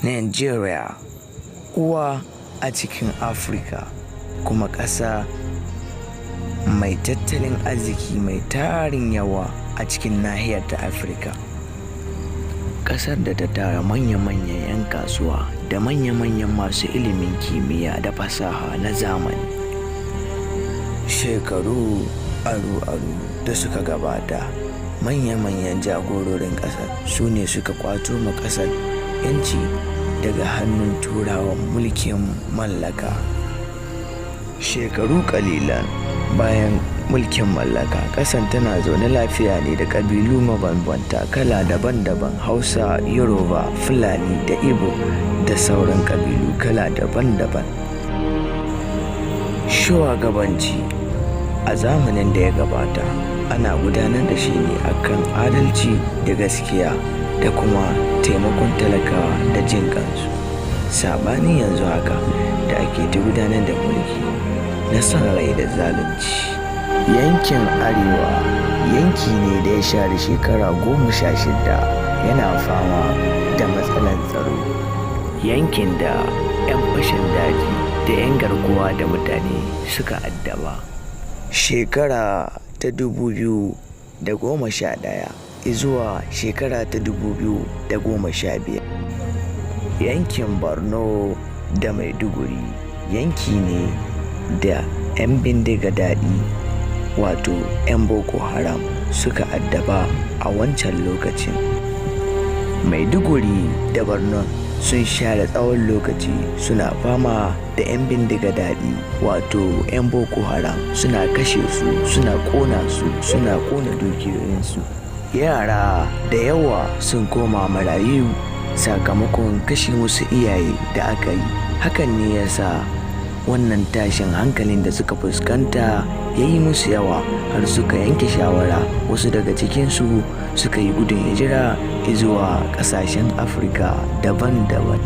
Nigeria, uwa a cikin Afirka kuma ƙasa mai tattalin arziki mai tarin yawa a cikin nahiyar ta Afirka. Ƙasar da ta tara manya-manyan 'yan kasuwa da manya-manyan masu ilimin kimiyya da fasaha na zamani. Shekaru aru-aru da suka gabata, manya-manyan jagororin ƙasar su ne suka ƙwato ma ƙasar 'yanci daga hannun Turawan mulkin mallaka. Shekaru ƙalilan bayan mulkin mallaka, ƙasar tana zaune lafiya ne da ƙabilu mabambanta kala daban-daban: Hausa, Yoruba, Fulani da Igbo da sauran ƙabilu kala daban-daban. Shugabanci a zamanin da ya gabata ana gudanar da shi ne akan adalci da gaskiya da kuma taimakon talakawa da jin ƙansu. Saɓanin yanzu haka da ake ta gudanar da mulki na son rai da zalunci. Yankin Arewa yanki ne da ya share shekara 16 yana fama da matsalar tsaro. Yankin da 'yan fashin daji da 'yan garkuwa da mutane suka addaba. Shekara ta 2011 izuwa shekara ta 2015, yankin Borno da Maiduguri yanki ne da 'yan bindiga daɗi, wato 'yan Boko Haram, suka addaba a wancan lokacin. Maiduguri da Borno sun share tsawon lokaci suna fama da 'yan bindiga daɗi, wato 'yan Boko Haram, suna kashe su, suna ƙona su, suna ƙona dukiyoyinsu. Yara da yawa sun koma marayu sakamakon kashe musu iyaye da aka yi. Hakan ne ya sa wannan tashin hankalin da suka fuskanta ya yi musu yawa har suka yanke shawara, wasu daga cikinsu suka yi gudun hijira zuwa ƙasashen Afirka daban-daban.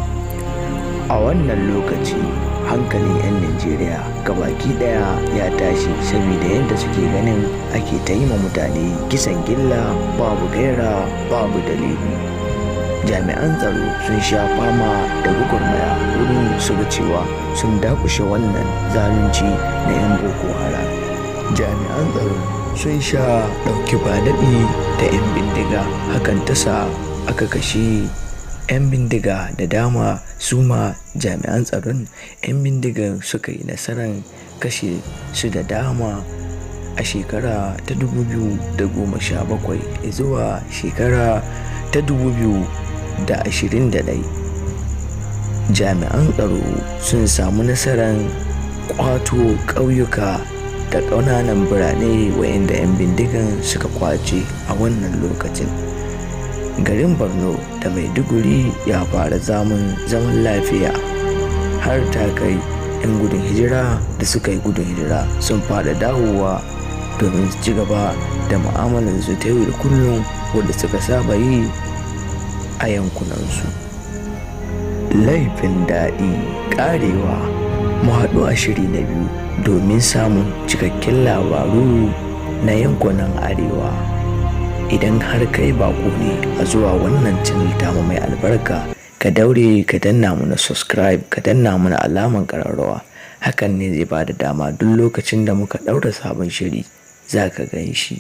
A wannan lokaci hankalin 'yan Najeriya gabaki ɗaya ya tashi saboda yadda suke ganin ake ta yi ma mutane kisan gilla babu gaira babu dalili. Jami'an tsaro sun sha fama da gwagwarmaya wurin su ga cewa sun dakushe wannan zalunci na 'yan Boko Haram. Jami'an tsaro sun sha ɗauki ba daɗi da 'yan bindiga, hakan ta sa aka kashe 'yan bindiga da dama. Su ma jami'an tsaron, 'yan bindigan suka yi nasarar kashe su da dama a shekara ta 2017 zuwa shekara ta 2021. Jami'an tsaro sun samu nasarar ƙwato ƙauyuka da ƙananan birane waɗanda 'yan bindigan suka ƙwace a wannan lokacin. Garin Borno da Maiduguri ya fara zaman zaman lafiya, har ta kai 'yan gudun hijira da suka yi gudun hijira sun fara dawowa domin su ci gaba da mu'amalarsu ta yau da kullum wadda suka saba yi a yankunansu. Laifin daɗi ƙarewa. Mu haɗu a shiri na biyu domin samun cikakken labaru na yankunan Arewa. Idan har kai baƙo ne a zuwa wannan channel tamu mai albarka, ka daure ka danna mana subscribe, ka danna mana alamar ƙararrawa. Hakan ne zai bada dama duk lokacin da muka ɗaura sabon shiri za ka gan shi.